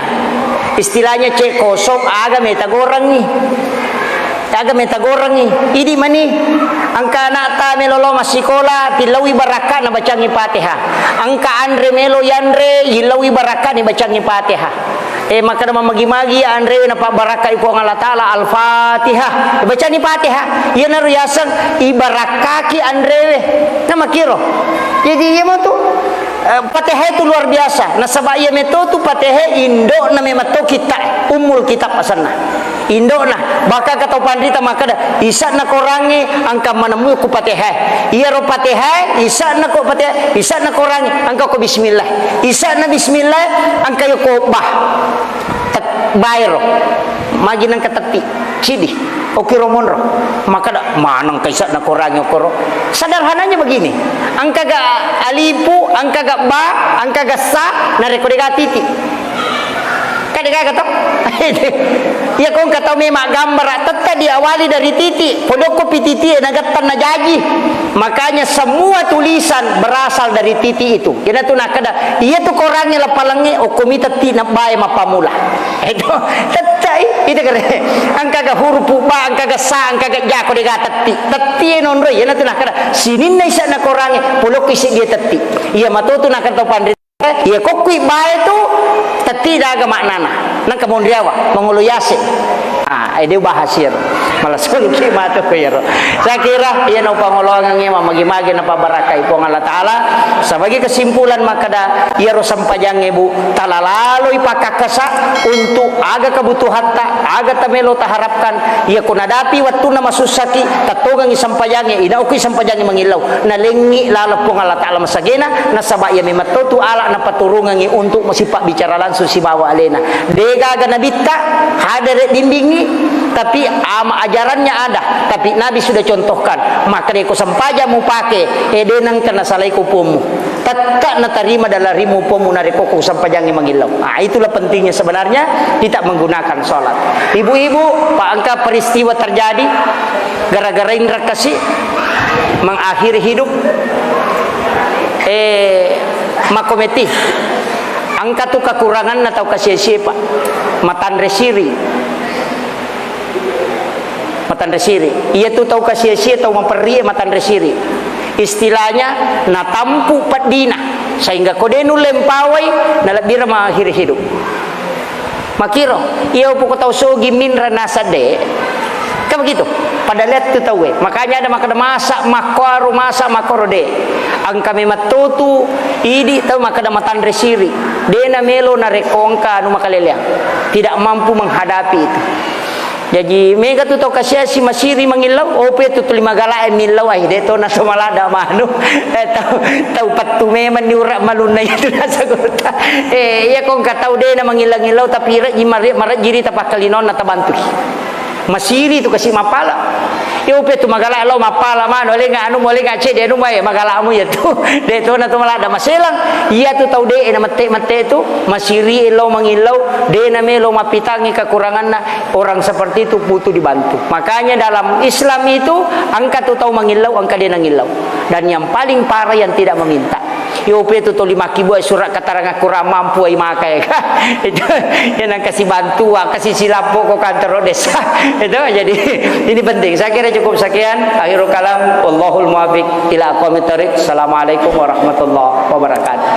Istilahnya cek kosong, aga meta gorengi. Aga meta gorengi. Idi mani, engka anakta melo lao massikola, tillaui barakka na bacangi Fatihah. Engka anre melo yanre, yillaui barakka ni bacangi Fatihah. Eh, makkeda mamagi-magi anrewe napabbarakkai Puang Allah Ta'ala, Al-Fatihah. Bacani Fatihah. Iyanaro yaseng ibarakkaki anrewe. Nah, makiro. Jadi, iya matu. Eh, Fatihah itu luar biasa. Nasaba iya meto tu Fatihah indokna memang to kitta, Ummul Kitab asenna. Indokna, bahkan kata panrita makkeda, isakna korangnge engka manemmu ku Fatihah. Iyaro Fatihah, isakna ko Fatihah, isakna korangnge engka ko bismillah. Isakna bismillah, engka yo ko bah. Tet-, baero. Magi nengka tetti. Cidi. Okiro monro. Makkeda, maneng ka isakna korangnge okoro. Sederhananya begini. Engka ga alifu, engka ga ba, engka ga sa, narekko dega titi. Kan dega to? Iya, ko engka tau memang gambara, tette diawali dari titi. Podokko pi titi, nagettang najaji. Makanya semua tulisan berasal dari titi itu. Iyanatu nakkeda, iya tu korangnge lapalengnge, okkomi tetti nebbae mappamula. Itu, tettai, itu kere. Engka ga hurupu ba, engka ga sa, engka ga ja, ko dega tetti. Tetti e nonroi, iyanatu nakkeda, sininna isakna korangnge, polokki seddi tetti. Iya matotu nakkeda tau panrita. Iya, kokkui bae tu, tetti daga maknana. Nengka monriawa, mangolo yase. Ah, ede bahas iyaro. Malah suluki matu ko iyaro. Saya kira, iya na upangoloangengnge mamagi-magi napabarakai Puang Allah Ta'ala. Sebagai kesimpulan makkeda, iyaro sempajangnge, Bu, talalaloi pakakkasa untuk aga kebutuhatta, aga tamelo taharapkan. Iya ko nadapi wettunna masussaki, tettongengi sempajangnge, inaukui sempajangnge mangillau. Nalengngi laleng Puang Allah Ta'ala masagena, nasaba iya memetto tu ala napaturungengngi untuk sipabbicara langsung sibawa alena. Degaga nabitta, hadere bimbingngi, tapi ama ajarannya ada, tapi Nabi sudah contohkan. Maka deko sempajang mupake, eh, de nengka nasalai ko pommu. Tette natarima dalam rimu pommu narekko ko sempajangngi mangillau. Ah, itulah pentingnya sebenarnya kita menggunakan sholat. Ibu-ibu, Pak, engka peristiwa terjadi gara-gara inra kasi mengakhiri hidup. Eh, makometi. Engka tu kekuranganna tau kasie-sie, Pak. Matanre siri. Matanre siri. Iya tu tau kasie-sie, tau maperrie matanre siri. Istilahnya natampu peddina. Sehingga ko de nulle mpawai, nalebbira mengakhiri hidup. Makiro, iya upoko tau sogi minra nasadde. Kan begitu? Pada lettu tauwe. Makanya ada makkeda masa makkoaru, masa makkoro de. Engka memang totu idi tau makkeda matanre siri. De namelo narekko engka anu makaleleang. Tidak mampu menghadapi itu. Jaji mega tu tau kasiasi masiri mangillau, ope tu tuli magalae millau ai, de to naso malada manu. Eh, tau, tau pettu memang ni ura malunna itu nasagota. Eh, iya ko engka tau de na mangillau-ngillau, tapi re-, ji mare-, marejjiri tapakkalinonna tabantui. Masiri tu kasi mappala. Iya, ope tu magala lao mappala manu, olenga anu, olenga cede anu, mae magalamu iya tu. De to na to malada maselang. Iya tu tau de na mette-mette tu, masiri lao mangillau, de na melo mappitangi kekuranganna. Orang seperti itu butuh dibantu. Makanya dalam Islam itu, engka tu tau mangillau, engka de nangillau. Dan yang paling parah yang tidak meminta. Yope tu toli makkibua surat keterangan kurang mampu ai maka ya. Itu yang nang kasih bantuan, kasih silappo ko kantor desa. Itu jadi ini penting. Saya kira cukup sekian. Akhirul kalam, wallahul muwaffiq ila aqwamit thariq. Assalamualaikum warahmatullahi wabarakatuh.